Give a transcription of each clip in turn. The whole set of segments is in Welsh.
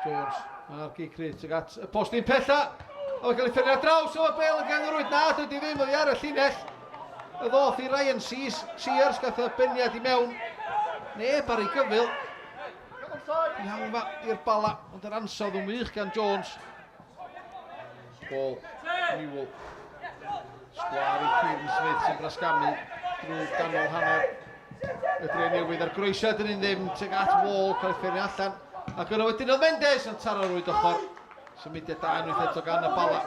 Jones, a'r gic rhydd tuag at y postyn pella. A mae'n cael ei ffyrnu ar draws, o bel yn gefn y rwyd. Na, dydy ddim, oddi ar y llinell. Y ddoth i Ryan Sears, Sears gath y beniad i mewn. Neb ar ei gyfyl. Iawn fa i'r Bala, ond yr ansawdd yn wych gan Jones. Ball, Newell. Sgwar i Kieran Smith sy'n brasgamu drwy ganol hanner y dre newydd a'r groesiad yn un ddim tuag at Wall, cael ei ffyrnu allan. Ac yno wedyn oedd Mendes yn taro rwyd ochr. Symudiad da unwaith eto gan y Bala.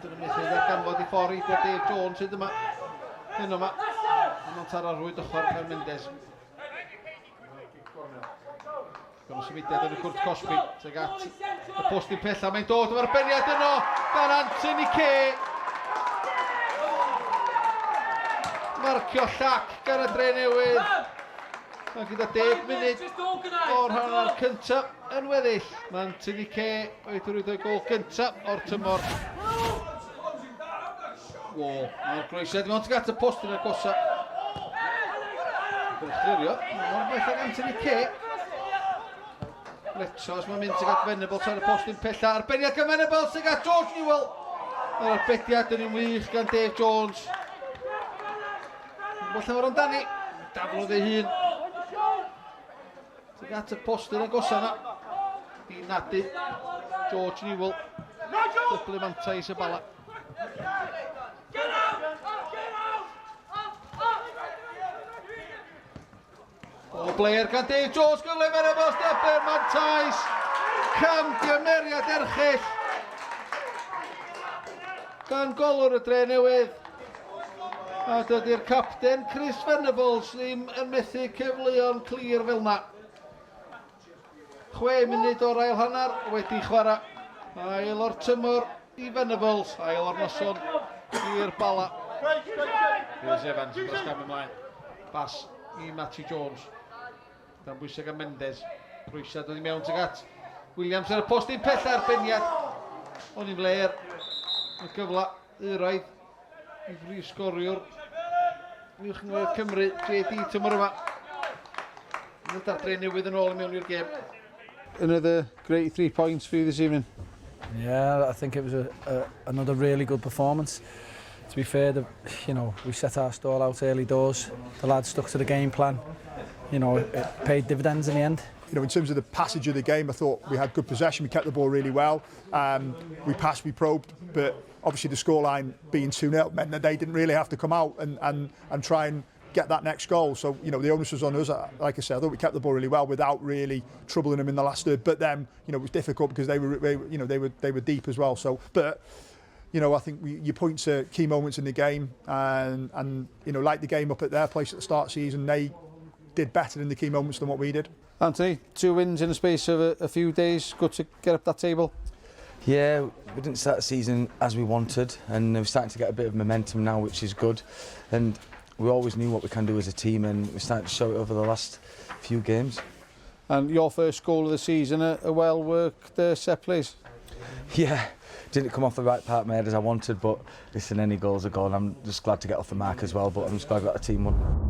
Dyna methu ddarganfod i ffordd i Dave Jones hyd yma. Hyn yma. Ond mae'n taro rwyd ochr gan Mendes. Gan y symudiad yn y cwrt cosbi, tuag at y postyn pella, mae'n dod efo'r beniad yno gan Anthony Kay. Marcio llac gan y dre newydd. Mae gyda 10 munud o'r hanner cyntaf yn weddill. Mae Anthony Kay wedi rhwydo ei gol gyntaf o'r tymor. Wall. Mae'r groesiad i mewn tuag at y postyn agosa. Yn clirio. Mor bell ag Anthony Kay. Letos, mae'n mynd tuag at Venables ar y postyn pella. Arbeniad gan Venables tuag at George Newell. Mae'r arbediad yn un wych gan Dave Jones. Wel llawer amdani. Daflodd ei hun. Tuag at y postyn agosa yna. I nadu George Newell. Dyblu mantais y Bala. O Blair gan Dave Jones, gyfle mewn y bost aber mantais. Camgymeriad erchyll gan golwr y dre newydd. A dydy'r capten Chris Venables ddim yn methu cyfleon clir fel yna. 6 munud o'r ail hanner wedi chwarae. Ail o'r tymor i Venables, ail o'r noson i'r Bala. Rhys Evans yn dros gam ymlaen. Bas i Matty Jones. Dan bwysau gan Mendes. Croesiad dod i mewn tuag at Williams ar y post un pella arbeniad. O'n i'n fler. Y gyfle euraidd i brif sgoriwr Uwch Gynghrair Cymru, JD tymor yma. Yn y dre newydd yn ôl i mewn i'r gêm. Another great 3 points for you this evening. Yeah, I think it was another really good performance. To be fair, we set our stall out early doors. The lads stuck to the game plan. It paid dividends in the end. In terms of the passage of the game, I thought we had good possession. We kept the ball really well. We passed, we probed, but obviously the scoreline being 2-0 meant that they didn't really have to come out and try and get that next goal. So the onus was on us. Like I said, I thought we kept the ball really well without really troubling them in the last third. But then, it was difficult because they were deep as well. But I think you point to key moments in the game, and like the game up at their place at the start of the season, they did better in the key moments than what we did. Anthony, 2 wins in the space of a few days. Good to get up that table. Yeah, we didn't start the season as we wanted, and we're starting to get a bit of momentum now, which is good. And we always knew what we can do as a team, and we're starting to show it over the last few games. And your first goal of the season, a well-worked set place. Yeah, didn't come off the right part of my head as I wanted, but listen, any goal's a goal, and I'm just glad to get off the mark as well, but I'm just glad I got a team one.